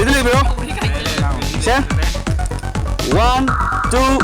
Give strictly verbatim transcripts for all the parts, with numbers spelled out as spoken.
ꯁꯤꯗ ꯂꯩꯕꯤꯔꯣ꯫ ꯁꯦ꯫ One, two,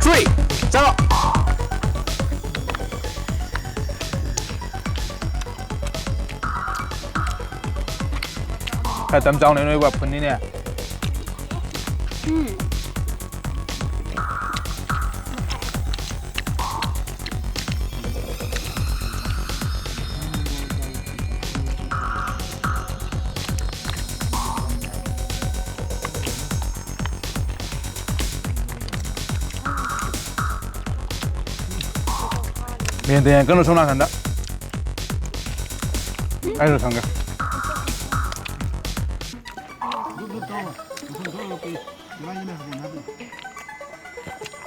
three꯫ ꯆꯠꯂꯣ꯫ ꯈꯔ ꯇꯝ ꯆꯥꯎꯅꯦ ꯅꯣꯏ ꯋꯥꯐꯨꯟꯅꯤꯅꯦ꯫ ꯃꯦꯟꯗ ꯌꯦꯡꯉꯛꯀꯅꯨ ꯁꯣꯝ ꯅꯥꯀꯟꯗ꯫ ꯑꯩꯁꯨ ꯁꯪꯒꯦ꯫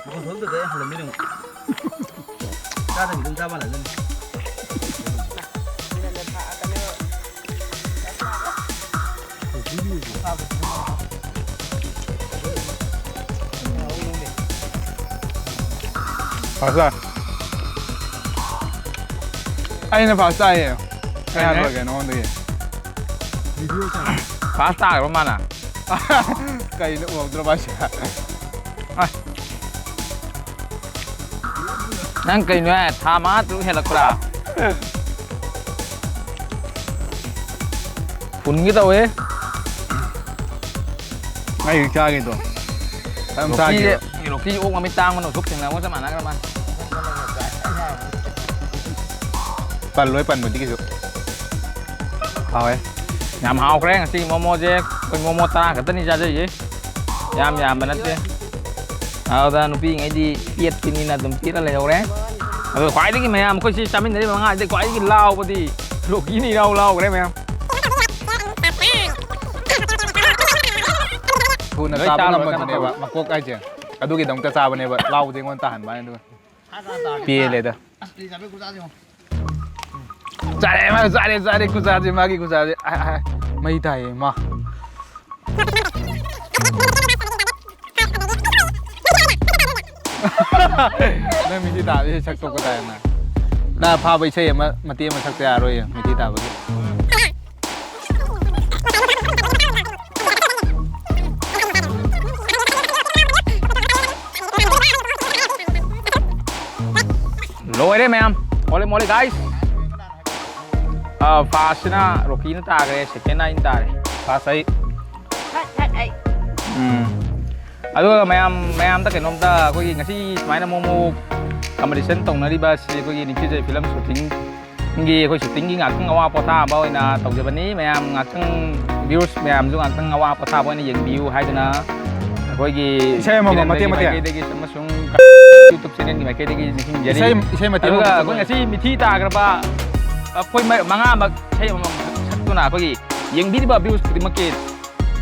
ꯃꯈꯣꯟ ꯊꯣꯛꯇꯗꯤ ꯑꯩ ꯍꯜꯂꯝꯃꯤꯅꯦ ꯑꯃꯨꯛ꯫ ꯆꯥꯗꯕꯤ ꯑꯗꯨꯝ ꯆꯥ ꯃꯥꯜꯂꯦ ꯑꯗꯨꯅꯤ꯫ ꯐꯥꯔꯁ ꯇꯥꯏ꯫ ꯑꯩꯅ ꯐꯥꯔꯁ ꯇꯥꯏꯌꯦ꯫ ꯀꯩ ꯀꯩꯅꯣ? ꯍꯥꯏꯔꯨꯔꯒꯦ ꯅꯉꯣꯟꯗꯒꯤ? ꯐꯥꯔꯁ ꯇꯥꯈ꯭ꯔꯕ ꯃꯥꯅ? ꯀꯩꯅꯣ ꯎꯍꯧꯗ꯭ꯔꯕ ꯍꯥꯏꯁꯦ? ꯑ꯫ ꯅꯪ ꯀꯩꯅꯣꯍꯦ? ꯊꯥ ꯃꯉꯥ ꯇꯔꯨꯛ ꯍꯦꯜꯂꯛꯄ꯭ꯔꯥ? ꯐꯨꯟꯒꯦ ꯇꯧꯋꯦ꯫ ꯑꯩ ꯆꯥꯒꯦꯗꯣ꯫ ꯑꯗꯨꯝ ꯔꯣꯀꯤꯁꯦ, ꯆꯥꯒꯦꯕ꯫ ꯔꯣꯀꯤꯁꯦ ꯑꯣꯛ ꯃꯃꯤꯠ ꯇꯥꯡꯕꯅ ꯎꯁꯣꯞ ꯊꯦꯡꯅꯕꯒ ꯆꯞ ꯃꯥꯟꯅꯈ꯭ꯔ ꯃꯥꯜꯂꯦ꯫ ꯄꯜꯂꯣꯏ ꯄꯟꯕꯗꯤ ꯀꯩꯁꯨ꯫ ꯍꯥꯎꯋꯦ꯫ ꯌꯥꯝ ꯍꯥꯎꯈ꯭ꯔꯦ ꯉꯁꯤꯒꯤ ꯃꯣꯃꯣꯁꯦ꯫ ꯑꯩꯈꯣꯏ ꯃꯣꯃꯣ ꯇꯔꯥ ꯈꯛꯇꯅꯤ ꯆꯥꯖꯩꯁꯦ꯫ ꯌꯥꯝ ꯌꯥꯝꯕ ꯅꯠꯇꯦ꯫ ꯑꯗꯨꯗ ꯅꯨꯄꯤꯉꯩꯗꯤ ꯄꯦꯠꯄꯤꯅꯤꯅ ꯑꯗꯨꯝ ꯄꯦꯠꯂ ꯂꯩꯍꯧꯔꯦ꯫ ꯑꯗꯣ ꯈ꯭ꯋꯥꯏꯗꯒꯤ ꯃꯌꯥꯝ ꯑꯩꯈꯣꯏ ꯁꯤ ꯆꯥꯃꯤꯟꯅꯔꯤꯕ ꯃꯉꯥꯁꯤꯗꯩ ꯈ꯭ꯋꯥꯏꯗꯒꯤ ꯂꯥꯎꯕꯗꯤ ꯔꯣꯀꯤꯅ ꯏꯂꯥꯎ ꯂꯥꯎꯈ꯭ꯔꯦ ꯃꯌꯥꯝ꯫ ꯊꯨꯅ ꯂꯣꯏ ꯆꯥꯕ ꯆꯥꯔꯨꯔꯒ ꯉꯝꯕꯗꯨꯅꯦꯕ ꯀꯩꯅꯣ ꯃꯀꯣꯛ ꯍꯥꯏꯁꯦ꯫ ꯑꯗꯨꯒꯤꯗꯃꯛꯇ ꯆꯥꯕꯅꯦꯕ꯫ ꯂꯥꯎꯕꯗꯤ ꯑꯩꯉꯣꯟꯗ ꯇꯥꯍꯟꯕ ꯍꯥꯏꯅ ꯑꯗꯨꯒ꯫ ꯄꯦꯜꯂꯦꯗ꯫ ꯆꯥꯔꯦ, ꯃꯥ ꯆꯥꯔꯦ, ꯆꯥꯔꯦ, ꯈꯨꯆꯥꯁꯦ, ꯃꯥꯒꯤ ꯈꯨꯆꯥꯁꯦ꯫ ꯑ, ꯑ, ꯑ, ꯃꯩ ꯇꯥꯏꯌꯦ, ꯃꯥ꯫ ꯅꯪ ꯃꯤꯊꯤ ꯇꯥꯕꯁꯦ ꯁꯛ ꯇꯣꯛꯄ ꯇꯥꯏ ꯅꯪ꯫ ꯅꯪ ꯑꯐꯥꯕ ꯏꯁꯩ ꯑꯃ ꯃꯇꯦꯛ ꯑꯃ ꯁꯛꯇ ꯌꯥꯔꯣꯏꯌꯦ, ꯃꯤꯊꯤ ꯇꯥꯕꯒꯤ꯫ Hola guys. ꯐꯥꯔꯁꯁꯤꯅ ꯔꯣꯀꯤꯅ ꯇꯥꯈ꯭ꯔꯦ, ꯁꯦꯀꯦꯟꯅ ꯑꯩꯅ ꯇꯥꯔꯦ꯫ ꯐꯥꯔꯁ ꯑꯩ꯫ ꯎꯝ꯫ ꯑꯗꯨꯒ ꯃꯌꯥꯝ, ꯃꯌꯥꯝꯗ ꯀꯩꯅꯣꯝꯇ, ꯑꯩꯈꯣꯏꯒꯤ ꯉꯁꯤ ꯁꯨꯃꯥꯏꯅ ꯃꯣꯃꯣ ꯀꯝꯄꯤꯇꯤꯁꯟ ꯇꯧꯅꯔꯤꯕ ꯑꯁꯤ ꯑꯩꯈꯣꯏꯒꯤ ꯅꯤꯡꯊꯤꯖꯩ ꯐꯤꯂꯝ ꯁꯨꯇꯤꯡꯒꯤ, ꯑꯩꯈꯣꯏ ꯁꯨꯇꯤꯡꯒꯤ ꯉꯥꯛꯇꯪ ꯑꯋꯥ ꯄꯣꯊꯥꯕ ꯑꯣꯏꯅ ꯇꯧꯖꯕꯅꯤ꯫ ꯃꯌꯥꯝ ꯉꯥꯛꯇꯪ, ꯚ꯭ꯌꯨꯁ ꯃꯌꯥꯝꯁꯨ ꯉꯥꯛꯇꯪ ꯑꯋꯥ ꯄꯣꯊꯥꯕ ꯑꯣꯏꯅ ꯌꯦꯡꯕꯤꯌꯨ ꯍꯥꯏꯗꯨꯅ ꯑꯩꯈꯣꯏꯒꯤ ꯏꯁꯩ ꯑꯃꯃꯝ ꯃꯇꯦꯛ ꯀꯦꯅꯦꯜꯗꯒꯤ ꯃꯇꯦꯛ꯫ ꯃꯥꯏꯀꯩꯗꯒꯤ ꯑꯃꯁꯨꯡ YouTube ꯆꯦꯅꯦꯜꯒꯤ ꯃꯥꯏꯀꯩꯗꯒꯤ ꯅꯤꯡꯁꯤꯡꯖꯔꯤ꯫ ꯏꯁꯩ, ꯏꯁꯩ ꯃꯇꯦꯛ ꯑꯗꯨꯒ ꯑꯃꯃꯝ ꯑꯩꯈꯣꯏ ꯉꯁꯤ ꯃꯤꯊꯤ ꯇꯥꯈ꯭ꯔꯕ ꯑꯩꯈꯣꯏ ꯃ-, ꯃꯉꯥꯃꯛ ꯏꯁꯩ ꯑꯃꯃꯝ ꯁꯛꯇꯨꯅ ꯑꯩꯈꯣꯏꯒꯤ ꯌꯦꯡꯕꯤꯔꯤꯕ ꯚ꯭ꯌꯨꯁ ꯈꯨꯗꯤꯡꯃꯛꯀꯤ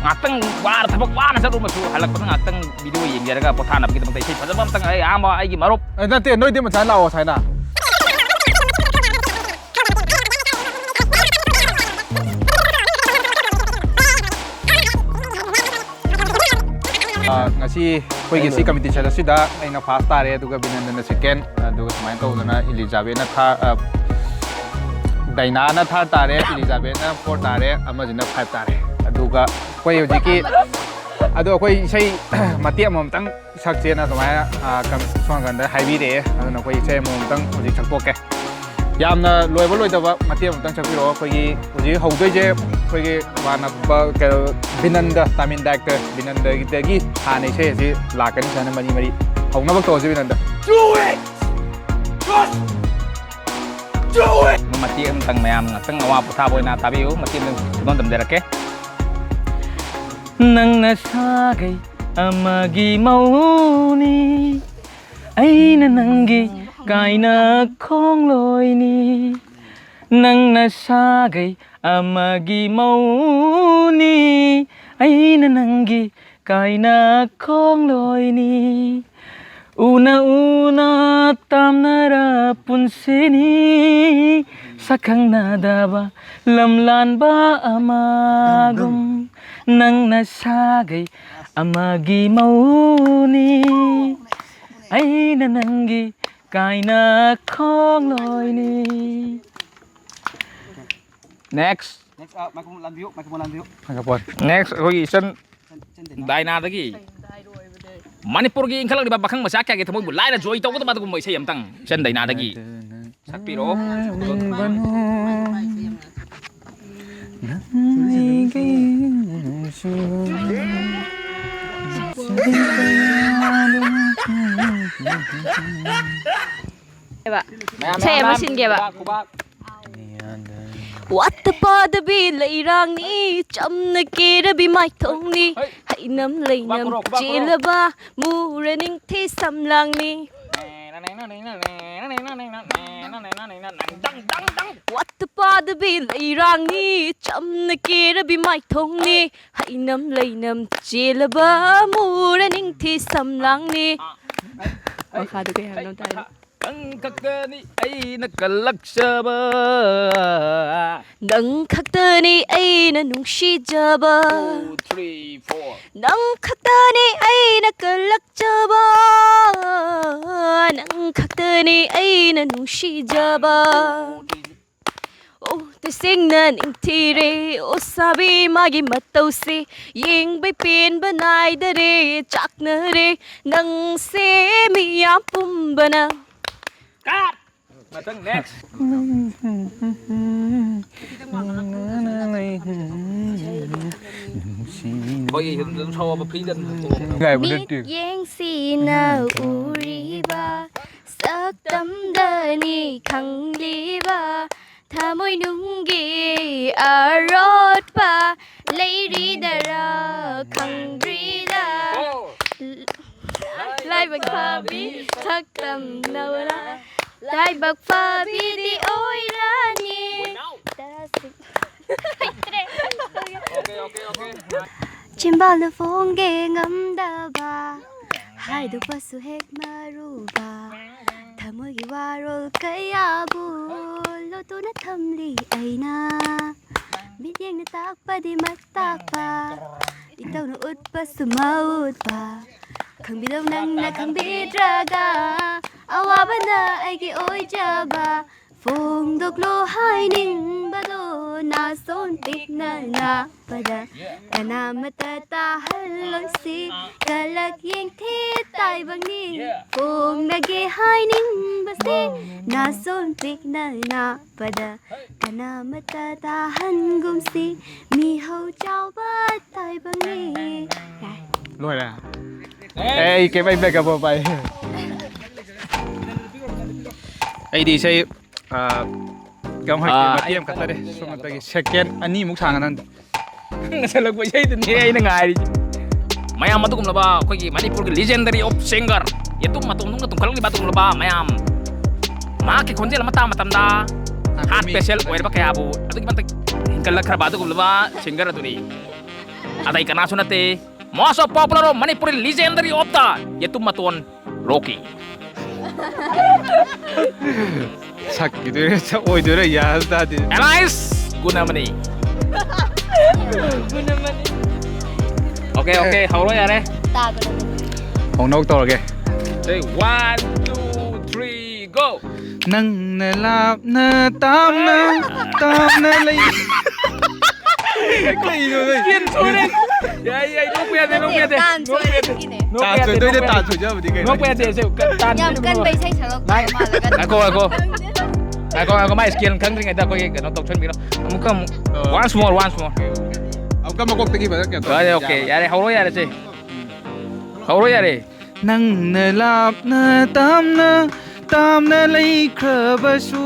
ꯉꯥꯛꯇꯪ ꯋꯥꯔ, ꯊꯕꯛ ꯋꯥꯅ ꯆꯠꯂꯨꯔꯃꯁꯨ ꯍꯜꯂꯛꯄꯗ ꯉꯥꯛꯇꯪ ꯚꯤꯗꯤꯑꯣ ꯌꯦꯡꯖꯔꯒ ꯄꯣꯊꯥꯅꯕꯒꯤꯗꯃꯛꯇ ꯏꯁꯩ ꯐꯖꯕ ꯑꯝꯇꯪ ꯑꯩ ꯑꯍꯥꯟꯕ ꯑꯩꯒꯤ ꯃꯔꯨꯞ ꯑꯦ, ꯅꯠꯇꯦ, ꯅꯣꯏꯗꯤ ꯃꯆꯥ ꯂꯥꯛꯑꯣ ꯁꯥꯏꯅ꯫ ꯑ, ꯉꯁꯤ ꯑꯩꯈꯣꯏꯒꯤ ꯁꯤ ꯀꯝꯄꯤꯇꯤꯁꯟ ꯑꯁꯤꯗ ꯑꯩꯅ ꯐꯥꯔꯁ ꯇꯥꯔꯦ, ꯑꯗꯨꯒ ꯕꯤꯅꯟꯗꯅ ꯁꯦꯀꯦꯟ, ꯑꯗꯨꯒ ꯁꯨꯃꯥꯏꯅ ꯇꯧꯗꯅ ꯏꯂꯤꯖꯥꯕꯦꯠꯅ ꯊꯥꯔ-, ꯑ, ꯗꯥꯏꯅꯥꯅ ꯊꯥꯔꯠ ꯇꯥꯔꯦ, ꯏꯂꯤꯖꯥꯕꯦꯠꯅ ꯐꯣꯔ ꯇꯥꯔꯦ, ꯑꯃꯁꯤꯅ ꯐꯥꯏꯚ ꯇꯥꯔꯦ꯫ ꯑꯗꯨꯒ ꯑꯩꯈꯣꯏ ꯍꯧꯖꯤꯛꯀꯤ, ꯑꯗꯣ ꯑꯩꯈꯣꯏ ꯏꯁꯩ ꯃꯇꯦꯛ ꯑꯃꯃꯝꯇꯪ ꯁꯛꯁꯦꯅ ꯑꯗꯨꯃꯥꯏꯅ, ꯑ, ꯀꯝ-, ꯁꯣꯝ ꯅꯥꯀꯟꯗ ꯍꯥꯏꯕꯤꯔꯛꯑꯦ꯫ ꯑꯗꯨꯅ ꯑꯩꯈꯣꯏ ꯏꯁꯩ ꯑꯃꯃꯝꯇꯪ ꯍꯧꯖꯤꯛ ꯁꯛꯇꯣꯛꯀꯦ꯫ ꯌꯥꯝꯅ ꯂꯣꯏꯕ ꯂꯣꯏꯗꯕ ꯃꯇꯦꯛ ꯑꯃꯇꯪ ꯁꯛꯄꯤꯔꯛꯑꯣ꯫ ꯑꯩꯈꯣꯏꯒꯤ ꯍꯧꯖꯤꯛ ꯍꯧꯗꯣꯏꯁꯦ ꯑꯩꯈꯣꯏꯒꯤ ꯃꯃꯥꯟꯅꯕ ꯀꯩꯅꯣ ꯕꯤꯅꯟꯗ, ꯇꯥꯃꯤꯜ ꯗꯥꯏꯔꯦꯛꯇꯔ ꯕꯤꯅꯟꯗꯒꯤꯗꯒꯤ ꯍꯥꯟꯅ ꯏꯁꯩ ꯑꯁꯤ ꯂꯥꯛꯀꯅꯤ꯫ ꯁꯨꯃꯥꯏꯅ ꯃꯔꯤ ꯃꯔꯤ ꯍꯧꯅꯕ ꯇꯧꯔꯁꯤ ꯕꯤꯅꯟꯗ꯫ Do it! Just do it! ꯃꯇꯦꯛ ꯑꯃꯇꯪ ꯃꯌꯥꯝ ꯉꯥꯛꯇꯪ ꯑꯋꯥ ꯄꯣꯊꯥꯕ ꯑꯣꯏꯅ ꯇꯥꯕꯤꯌꯨ꯫ ꯃꯇꯦꯛ ꯑꯃꯇꯪ ꯈꯨꯗꯣꯟ ꯇꯝꯖꯔꯛꯀꯦ꯫ ꯅꯪꯅ ꯁꯥꯒꯩ ꯑꯃꯒꯤ ꯃꯧꯅꯤ, ꯑꯩꯅ ꯅꯪꯒꯤ ꯀꯥꯏꯅ ꯈꯣꯡꯂꯣꯏꯅꯤ꯫ ꯅꯪꯅ ꯁꯥꯒꯩ ꯑꯃꯒꯤ ꯃꯧꯅꯤ, ꯑꯩꯅ ꯅꯪꯒꯤ ꯀꯥꯏꯅ ꯈꯣꯡꯂꯣꯏꯅꯤ꯫ ꯎꯅ ꯎꯅ ꯇꯥꯝꯅꯔ ꯄꯨꯟꯁꯤꯅꯤ, ꯁꯛꯈꯪꯅꯗꯕ ꯂꯝꯂꯥꯟꯕ ꯑꯃꯒꯨꯝ꯫ ꯅꯪꯅ ꯁꯥꯒꯩ ꯑꯃꯒꯤ ꯃꯧꯅꯤ, ꯑꯩꯅ ꯅꯪꯒꯤ ꯀꯥꯏꯅ ꯈꯣꯡꯂꯣꯏꯅꯤ꯫ Next. Next, ꯑ, microphone ꯂꯥꯟꯕꯤꯌꯨ, microphone ꯂꯥꯟꯕꯤꯌꯨ꯫ Microphone. Next, ꯑꯩꯈꯣꯏꯒꯤ ꯏꯆꯟ ꯏꯆꯟ ꯗꯥꯏꯅꯥ꯫ ꯗꯥꯏꯅꯥꯗꯒꯤ ꯃꯅꯤꯄꯨꯔꯒꯤ ꯏꯟꯈꯠꯂꯛꯂꯤꯕ ꯄꯥꯈꯪ ꯃꯆꯥ ꯀꯌꯥꯒꯤ ꯊꯃꯣꯏꯕꯨ ꯂꯥꯏꯅ ꯖꯣꯏ ꯇꯧꯒꯗꯕ ꯑꯗꯨꯒꯨꯝꯕ ꯏꯁꯩ ꯑꯃꯇꯪ ꯏꯆꯟ ꯗꯥꯏꯅꯥꯗꯒꯤ꯫ ꯇꯥꯛꯄꯤꯔꯛꯑꯣ꯫ ꯃꯌꯥꯝ, ꯏꯁꯩ ꯑꯃ ꯃꯌꯥꯝ, ꯁꯤꯟꯒꯦꯕ꯫ ꯈꯨꯕꯥꯛ, ꯈꯨꯕꯥꯛ꯫ ꯋꯥꯠꯇ ꯄꯥꯗꯕꯤ ꯂꯩꯔꯥꯡꯅꯤ, ꯆꯝꯅ ꯀꯦꯔꯕꯤ ꯃꯥꯏꯊꯣꯡꯅꯤ, ꯍꯩ꯫ ꯍꯩꯅꯝ ꯂꯩꯅꯝ ꯈꯨꯕꯥꯛ ꯈꯨꯔꯣ, ꯈꯨꯕꯥꯛ ꯈꯨꯔꯣ꯫ ꯆꯦꯜꯂꯕ ꯃꯨꯔ ꯅꯤꯡꯊꯤ ꯁꯝꯂꯥꯡꯅꯤ꯫ ꯋꯥꯠꯇ ꯄꯥꯗꯕꯤ ꯂꯩꯔꯥꯡꯅꯤ, ꯆꯝꯅ ꯀꯦꯔꯕꯤ ꯃꯥꯏꯊꯣꯡꯅꯤ, ꯍꯩꯅꯝ ꯂꯩꯅꯝ ꯆꯦꯜꯂꯕ ꯃꯨꯔ ꯅꯤꯡꯊꯤ ꯁꯝꯂꯥꯡꯅꯤ꯫ ꯃꯈꯥꯗ ꯀꯩ ꯍꯥꯏꯕꯅꯣ ꯑꯝꯇ ꯍꯥꯏꯔꯣ꯫ ꯅꯪ ꯈꯛꯇꯅꯤ ꯑꯩꯅ ꯀꯜꯂꯛꯆꯕ꯫ ꯅꯪ ꯈꯛꯇꯅꯤ ꯑꯩꯅ ꯅꯨꯡꯁꯤꯖꯕ꯫ Two, three, four. ꯅꯪ ꯈꯛꯇꯅꯤ ꯑꯩꯅ ꯀꯜꯂꯛꯆꯕ꯫ ꯅꯪ ꯈꯛꯇꯅꯤ ꯑꯩꯅ ꯅꯨꯡꯁꯤꯖꯕ꯫ ꯑꯣ, ꯇꯁꯦꯡꯅ ꯅꯤꯡꯊꯤꯔꯦ, ꯑꯣ ꯁꯥꯕꯤ ꯃꯥꯒꯤ ꯃꯇꯧꯁꯦ꯫ ꯌꯦꯡꯕꯩ ꯄꯦꯟꯕ ꯅꯥꯏꯗꯔꯦ, ꯆꯥꯛꯅꯔꯦ ꯅꯪꯁꯦ ꯃꯤꯌꯥꯝ ꯄꯨꯝꯕꯅ꯫ Cut! ꯃꯊꯪ, next. ꯑꯩꯈꯣꯏꯒꯤ ꯑꯗꯨꯝ ꯁꯥꯎꯑꯣꯕ, free-ꯗ ꯑꯗꯨꯝ ꯊꯣꯛꯑꯣꯕ꯫ ꯃꯤꯠꯌꯦꯡꯁꯤꯅ ꯎꯔꯤꯕ ꯁꯛꯇꯝꯗꯅꯤ ꯈꯪꯂꯤꯕ, ꯊꯃꯣꯏꯅꯨꯡꯒꯤ ꯑꯔꯣꯠꯄ ꯂꯩꯔꯤꯗꯔ ꯈꯪꯗ꯭ꯔꯤꯗ꯫ ꯂꯥꯏꯕꯛ ꯐꯕꯤ ꯁꯛꯇꯝꯅꯧꯔꯥ, ꯂꯥꯏꯕꯛ ꯐꯕꯤꯗꯤ ꯑꯣꯏꯔꯅꯤ꯫ ꯍꯩꯇ꯭ꯔꯦ꯫ Okay, okay, okay. ꯆꯤꯝꯕꯥꯜꯗ ꯐꯣꯡꯒꯦ ꯉꯝꯗꯕ, ꯍꯥꯏꯗꯣꯛꯄꯁꯨ ꯍꯦꯛ ꯃꯔꯨꯕ, ꯊꯃꯣꯏꯒꯤ ꯋꯥꯔꯣꯜ ꯀꯌꯥꯕꯨ ꯂꯣꯠꯇꯨꯅ ꯊꯝꯂꯤ ꯑꯩꯅ꯫ ꯃꯤꯠꯌꯦꯡꯅ ꯇꯥꯛꯄꯗꯤ ꯃꯇꯥꯛꯄ, ꯏꯇꯧꯅ ꯎꯠꯄꯁꯨ ꯃꯎꯠꯄ, ꯈꯪꯕꯤꯗꯧ ꯅꯪꯅ ꯈꯪꯕꯤꯗ꯭ꯔꯒ, ꯑꯋꯥꯕꯅ ꯑꯩꯒꯤ ꯑꯣꯏꯖꯕ, ꯐꯣꯡꯗꯣꯛꯂꯣ ꯍꯥꯏꯅꯤꯡꯕꯗꯣ ꯅꯥꯁꯣꯟ ꯄꯤꯛꯅ ꯅꯥꯞꯄꯗ꯫ ꯀꯅꯥꯃꯠꯇ ꯇꯥꯍꯜꯂꯣꯏꯁꯤ ꯀꯂꯛ ꯌꯦꯡꯊꯤ ꯇꯥꯏꯕꯪꯅꯤ꯫ ꯐꯣꯡꯂꯒꯦ ꯍꯥꯏꯅꯤꯡꯕꯁꯦ ꯅꯥꯁꯣꯟ ꯄꯤꯛꯅ ꯅꯥꯞꯄꯗ꯫ ꯀꯅꯥꯃꯠꯇ ꯇꯥꯍꯟꯒꯨꯝꯁꯤ ꯃꯤꯍꯧ ꯆꯥꯎꯕ ꯇꯥꯏꯕꯪꯅꯤ꯫ ꯌꯥꯔꯦ꯫ ꯂꯣꯏꯔꯦ꯫ ꯑꯦ, ꯑꯩ ꯀꯩꯝ, ꯑꯩ backup ꯄꯥꯏ꯫ ꯑꯩꯗꯤ ꯏꯁꯩ, ꯑ, ꯀꯩꯝ ꯍꯩꯇꯦ, ꯑꯥ, ꯃꯇꯦꯛ ꯑꯃ ꯈꯛꯇꯅꯦ꯫ ꯁꯣꯝꯗꯒꯤ second ꯑꯅꯤꯃꯨꯛ ꯁꯥꯡꯉ ꯅꯪꯗꯤ꯫ ꯉꯁꯜꯂꯛꯄ ꯏꯁꯩꯗꯨꯅꯦ ꯑꯩꯅ ꯉꯥꯏꯔꯤꯁꯦ꯫ ꯃꯌꯥꯝ, ꯑꯗꯨꯒꯨꯝꯂꯕ ꯑꯩꯈꯣꯏꯒꯤ ꯃꯅꯤꯄꯨꯔꯒꯤ legendary of singer, ꯌꯦꯇꯨꯝ ꯃꯇꯣꯟ ꯅꯨꯡꯅ ꯇꯨꯝꯈꯠꯂꯛꯂꯤꯕ ꯑꯗꯨꯒꯨꯝꯂꯕ ꯃꯌꯥꯝ, ꯃꯍꯥꯛꯀꯤ ꯈꯣꯟꯖꯦꯜ ꯑꯃ ꯇꯥꯕ ꯃꯇꯝꯗ heart ꯃꯤ special ꯑꯣꯏꯔꯕ ꯀꯌꯥꯕꯨ ꯑꯗꯨꯛꯀꯤ ꯃꯇꯤꯛ ꯍꯤꯡꯒꯠꯂꯛꯈ꯭ꯔꯕ ꯑꯗꯨꯒꯨꯝꯂꯕ singer ꯑꯗꯨꯅꯤ꯫ ꯑꯇꯩ ꯀꯅꯥꯁꯨ ꯅꯠꯇꯦ, most of popular of Manipuri legendary of the ꯌꯦꯇꯨꯝ ꯃꯇꯣꯟ ꯔꯣꯀꯤ꯫ ꯁꯛꯈꯤꯗꯣꯏꯔ ꯁꯛꯑꯣꯏꯗꯣꯏꯔ ꯌꯥꯁꯨ ꯇꯥꯗꯦ꯫ ꯑꯦꯂꯥꯏꯁ ꯒꯨꯅꯃꯅꯤ꯫ ꯒꯨꯅꯃꯅꯤ꯫ Okay, okay, ꯍꯧꯔꯣ ꯌꯥꯔꯦ꯫ ꯇꯥꯒꯅꯨ꯫ ꯍꯧꯅꯧ ꯇꯧꯔꯒꯦ꯫ Say one, two, three, go. ꯅꯪꯅ ꯂꯥꯞꯅ ꯇꯥꯝꯅ ꯇꯥꯝꯅ ꯂꯩ꯫ ꯀꯩꯅꯣ ꯅꯣꯏ? Skin ꯁꯣꯏꯔꯦ꯫ ꯌꯥꯏ, ꯌꯥꯏ, ꯅꯣꯛꯄ ꯌꯥꯗꯦ, ꯅꯣꯛꯄ ꯌꯥꯗꯦ꯫ ꯇꯥꯟ ꯅꯣꯛꯄ ꯌꯥꯗꯦ꯫ ꯁꯣꯏꯔꯦ, ꯁꯤꯅꯦ꯫ ꯅꯣꯛꯄ ꯇꯥꯟ ꯌꯥꯗꯦ, ꯁꯣꯏꯗꯣꯏꯅꯦ, ꯅꯣꯛꯄ ꯇꯥꯟ ꯌꯥꯗꯦ꯫ ꯁꯣꯏꯖꯕꯗꯤ ꯀꯩꯅꯣ? ꯅꯣꯛꯄ ꯌꯥꯗꯦ, ꯁꯦ, ꯇꯥꯟ ꯌꯥꯝ ꯀꯟꯕ ꯏꯁꯩ ꯁꯛꯂꯛꯄ ꯃꯥꯜꯂꯒ꯫ ꯉꯥꯏꯈꯣ, ꯉꯥꯏꯈꯣ꯫ ꯉꯥꯏꯈꯣ, ꯉꯥꯏꯈꯣ, ꯃꯥꯏ scale ꯈꯪꯗ꯭ꯔꯤꯉꯩꯗ ꯑꯩꯈꯣꯏꯒꯤ ꯀꯩꯅꯣ ꯇꯧꯁꯟꯕꯤꯔꯣ꯫ ꯑꯃꯨꯛꯀ ꯑꯃꯨꯛ꯫ ꯑ꯫ Once more, once more. ꯑꯃꯨꯛꯀ ꯃꯀꯣꯛꯇꯒꯤ ꯐꯖꯅ ꯀꯩꯅꯣ ꯇꯧ-, okay, okay, ꯌꯥꯔꯦ꯫ ꯌꯥꯔꯦ, ꯍꯧꯔꯣ ꯌꯥꯔꯦ, ꯁꯦ꯫ ꯍꯧꯔꯣ ꯌꯥꯔꯦ꯫ ꯅꯪꯅ ꯂꯥꯞꯅ ꯇꯥꯝꯅ ꯇꯥꯝꯅ ꯂꯩꯈ꯭ꯔꯕꯁꯨ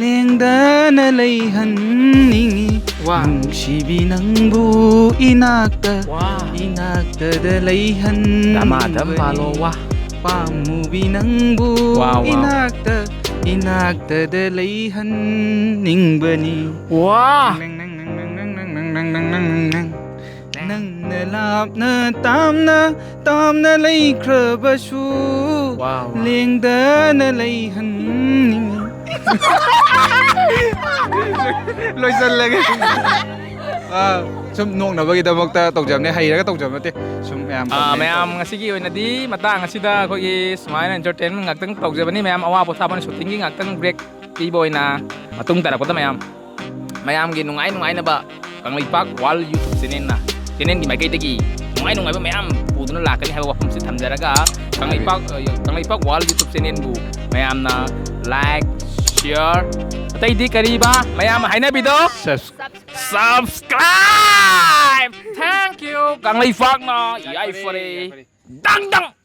ꯂꯦꯡꯗꯅ ꯂꯩꯍꯟꯅꯤꯡꯉꯤ꯫ ꯋꯥ꯫ ꯅꯨꯡꯁꯤꯕꯤ ꯅꯪꯕꯨ ꯏꯅꯥꯛꯇ, ꯋꯥ꯫ ꯏꯅꯥꯛꯇꯗ ꯂꯩꯍꯟꯅꯤꯡꯕꯅꯤ꯫ ꯗꯃꯥꯗꯝ ꯄꯥꯜꯂꯣ, ꯋꯥ꯫ ꯄꯥꯝꯃꯨꯕꯤ ꯅꯪꯕꯨ ꯋꯥ, ꯋꯥ꯫ ꯏꯅꯥꯛꯇ, ꯏꯅꯥꯛꯇꯗ ꯂꯩꯍꯟꯅꯤꯡꯕꯅꯤ꯫ ꯋꯥ꯫ ꯅꯪ, ꯅꯪ, ꯅꯪ꯫ ꯅꯪꯅ ꯂꯥꯞꯅ ꯇꯥꯝꯅ ꯇꯥꯝꯅ ꯂꯩꯈ꯭ꯔꯕꯁꯨ ꯋꯥ, ꯋꯥ꯫ ꯂꯦꯡꯗꯅ ꯂꯩꯍꯟꯅꯤꯡꯉꯤ꯫ ꯂꯣꯏꯁꯜꯂꯒꯦ꯫ ꯑꯥ, ꯁꯨꯝ ꯅꯣꯛꯅꯕꯒꯤꯗꯃꯛꯇ ꯇꯧꯖꯕꯅꯦ, ꯍꯩꯔꯒ ꯇꯧꯖꯕ ꯅꯠꯇꯦ꯫ ꯁꯨꯝ ꯃꯌꯥꯝ ꯑꯥ, ꯇꯧꯖꯩ꯫ ꯃꯌꯥꯝ, ꯉꯁꯤꯒꯤ ꯑꯣꯏꯅꯗꯤ ꯃꯇꯥꯡ ꯑꯁꯤꯗ ꯑꯩꯈꯣꯏꯒꯤ ꯁꯨꯃꯥꯏꯅ entertainment ꯉꯥꯛꯇꯪ ꯇꯧꯖꯕꯅꯤ꯫ ꯃꯌꯥꯝ ꯑꯋꯥ ꯄꯣꯊꯥꯕꯅ shootingꯒꯤ ꯉꯥꯛꯇꯪ break ꯄꯤꯕ ꯑꯣꯏꯅ ꯃꯇꯨꯡ ꯇꯥꯔꯛꯄꯗ ꯃꯌꯥꯝ, ꯃꯌꯥꯝꯒꯤ ꯅꯨꯡꯉꯥꯏ ꯅꯨꯡꯉꯥꯏꯅꯕ ꯀꯪꯂꯩꯄꯥꯛ ꯋꯥꯔꯜ ꯌꯨꯇ꯭ꯌꯨꯕ ꯆꯦꯅꯦꯜꯅ, ꯆꯦꯅꯦꯜꯒꯤ ꯃꯥꯏꯀꯩꯗꯒꯤ ꯅꯨꯡꯉꯥꯏ ꯅꯨꯡꯉꯥꯏꯕ ꯃꯌꯥꯝ ꯄꯨꯗꯨꯅ ꯂꯥꯛꯀꯅꯤ ꯍꯥꯏꯕ ꯋꯥꯐꯝꯁꯤ ꯊꯝꯖꯔꯒ, ꯀꯪꯂꯩꯄꯥꯛ, ꯑ, ꯀꯪꯂꯩꯄꯥꯛ ꯋꯥꯔꯜ ꯌꯨꯇ꯭ꯌꯨꯕ ꯆꯦꯅꯦꯜꯕꯨ ꯃꯌꯥꯝꯅ ꯂꯥꯏꯛ, ꯁꯤꯌꯔ, ꯑꯇꯩꯗꯤ ꯀꯔꯤꯕ ꯃꯌꯥꯝ ꯍꯥꯏꯅꯕꯤꯗꯣ? ꯁꯕꯁꯀ꯭ꯔꯥꯏꯕ! Thank you! ꯀꯪꯂꯩꯄꯥꯛꯅ ꯌꯥꯏꯐꯔꯦ! ꯗꯪ ꯗꯪ!